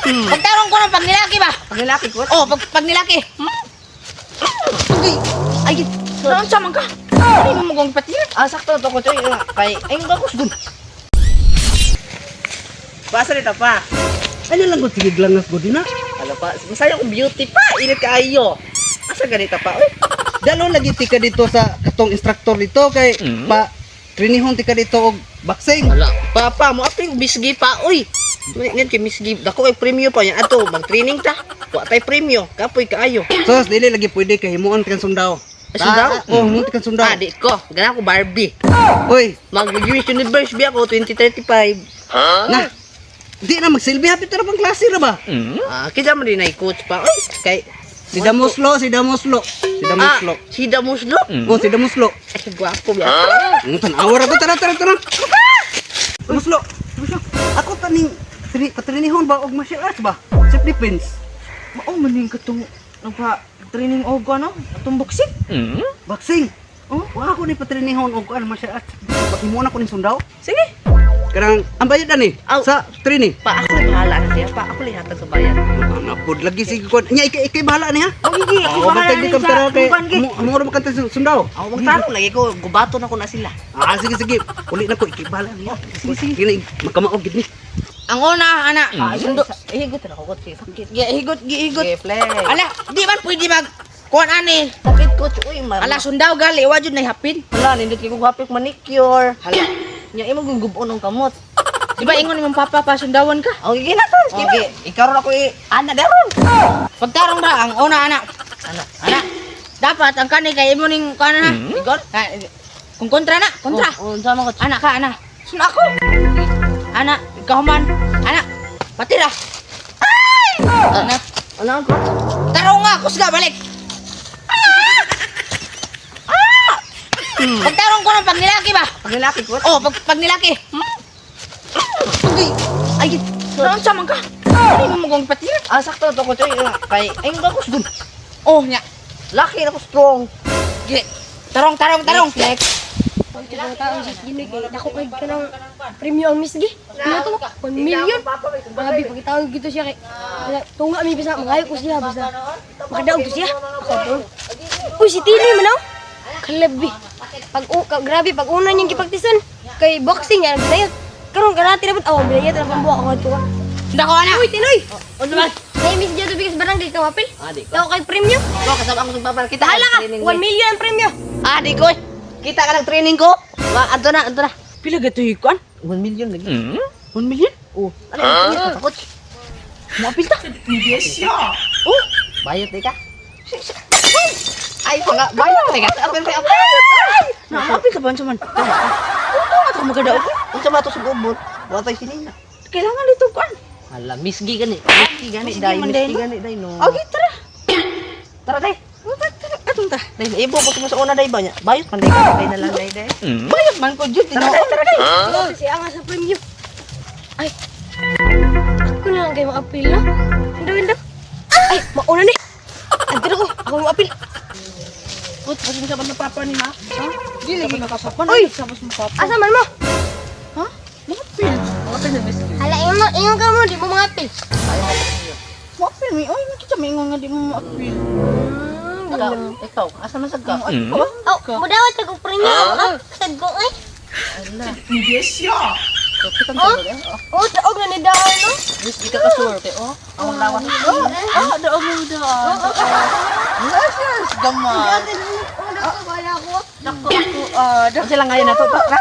Pagtarong ko ng pag nilaki ba? Pag nilaki ko. Oh, pag nilaki. Ay, ay, naunsa man ka? Ano mo mong patira? Ah, sakto na to ko, Choy. Kay, ay, ang gakos dun. Basa nito pa. Ano lang ko sige lang nas na. Ano pa? Masaya kong beauty pa. Init kaayo. Asa ganito pa? Uy, Dalo lagi ti ka dito sa katong instructor dito kay pa trinihon ti ka dito og boxing. Wala. Papa, mo aping bisgi pa, uy. Ngayon kay Miss Gib, dako kay premyo pa niya ato, mag-training ta. Wa tay premyo, kapoy kaayo. Sos dili lagi pwede kay himuon ti kang sundao. Ay, sundao? Oh, himuon ti kang sundao. Ah, di ko. Gana ko Barbie. Uy, Mag-Miss Universe bi ako 2035. na. Di na magsilbi hapit ra pang klase ra ba? Ah, kita man din ay coach pa. Uy, kay Si Damuslo, si Damuslo, si Damuslo. Ah, si Damuslo. Oh, si Damuslo. Ay, gwapo ba? Ang tan-awar ako, tara, tara, tara. Muslo, Muslo. Ako taning patrinihon ba og martial arts ba? Self defense. Mao man ning katong nagpa training og ano, atong boxing. Boxing. Oh, wa ako ni patrinihon og kuan martial arts. Himuon ako ning sundao. Sige. Kanang ang bayad ani Aw. sa training. Pa ako bahala na siya. Pa ako lihatag sa bayan. Ana pod lagi sige kuan. Nya ikay ikay bahala ni ha. Oh, gigi, ako Oh, bahala bantay nin di ka sa tara kay kuan gi. mo ra makanta sundao. Ako magtarong lagi ko, gubaton ako na sila. Ah, sige sige. Uli na ko ikay bahala niya. Sige sige. Kini makamaog gid ni. Ang una, ana, sundo. Eh, higot na ako, coach. Sakit. Gi higot, gi higot. Sige, play. Ala, di man pwede mag kuan ani. Sakit, coach. Uy, ma. Ala sundao gali, wa jud nay hapin. Hala, nindot kay kong hapik manicure. Hala. Nya imo gugubon ang kamot. Di ba ingon imong papa pa sundawan ka? Ang gigi na to. Sige, ikaw ron ako i ana daron. Pagtarong ra ang una ana. Ana. Ana. Dapat ang kani kay imo ning kuan na. Igor? Ah, kung kontra na, kontra. Oh, unsa man coach? Ana ka, ana. Sun ako. Ana, ikaw man. Ana, patira. Ay! Ana, Ano ang coach? tarong nga, kusga, balik. Ah! Pagtarong ko ng pag nilaki ba? Pag nilaki coach. Oh, pag nilaki. Ay, ay, naunsa man ka? Ano mo mong patira? Ah, sakto na to coach. Uy, kay ay ang gakos dun. Oh, nya. Laki na ko strong. Gi. Tarong, tarong, tarong. Next. Pagkatao sa Ginoy kay dako kay kanang premyo ang Miss G. Pila to? 1 million. Grabe pagkatao gito siya kay wala, tunga mi bisa mangayo ko siya basta makadaog to siya. Ako to. Uy si Tini man oh. Kalabi. Pag grabe pag una niyang gipagtisan kay boxing yan nagdayot. Karon karate na pud aw bilayat na pambuha ako to. Dako ana. Uy Tinoy. Unsa man? Nay Miss G to bigas barangay ka mapil. Ah, di ko. Dako kay premyo. Ko kasama ako sa papa kita. Bahala ka. training 1 million ang premyo. Ah, di ko. Kita ka ng training ko. Ma, adto na, adto na. Pila gato kuan? 1 million lagi. 1 million? Oh, ano huh? Coach? Moapil ta. Oh, bayot di ka. Ay, panga, bayot di ka. Apil kay apil. Na, moapil ka ba unsa man? Tunga ta magadaog. Unsa ba to sa gubot? Wa tay sinina. Kailangan dito kuan. Hala, Miss G gani. Miss G gani Miss G dai, man Miss day, G no? gani dai no. Okay, tara. Tara dai. Atong ta. Dai, ibo ko sa una dai ba niya. Bayot man dai ka dai na lang dai dai. Bayot man ko jud. Tara dai, tara dai. Si Anga sa premyo. Ay, ako na lang kayo makapil na. Hindi, hindi. Ay, mauna ni. Andito ko, ako maapil. Put, pasensya ba na papa ni ha? Ha? Di lagi nakasakon. Uy! Sabos mo papa. Asa man mo? Ha? Moapil. Apil na Miss G. Hala, ingon, ingon ka mo, di mo mga apil. Moapil mi. Oy, nakita mi ingon nga di mo moapil. Ikaw, ikaw, asa man sad ka? Oh, mudawat sa kong premyo. Ah, sad ko, ay. Kita ka ba? Oh, taog na ni Daan, no? Miss G ka ka swerte oh. Ang lawas. Ah, daog mo daog. Yes, yes, gamay. Oh, dako, wala ko. Dako ako. Ah, Unsa sila ngayon na to? Tara.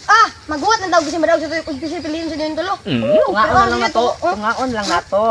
Ah, maghuwat na daw kasi madaog sa tuyo. Kung kasi piliin sa dyan tulo. Tungaon na lang na to. Tungaon lang na to.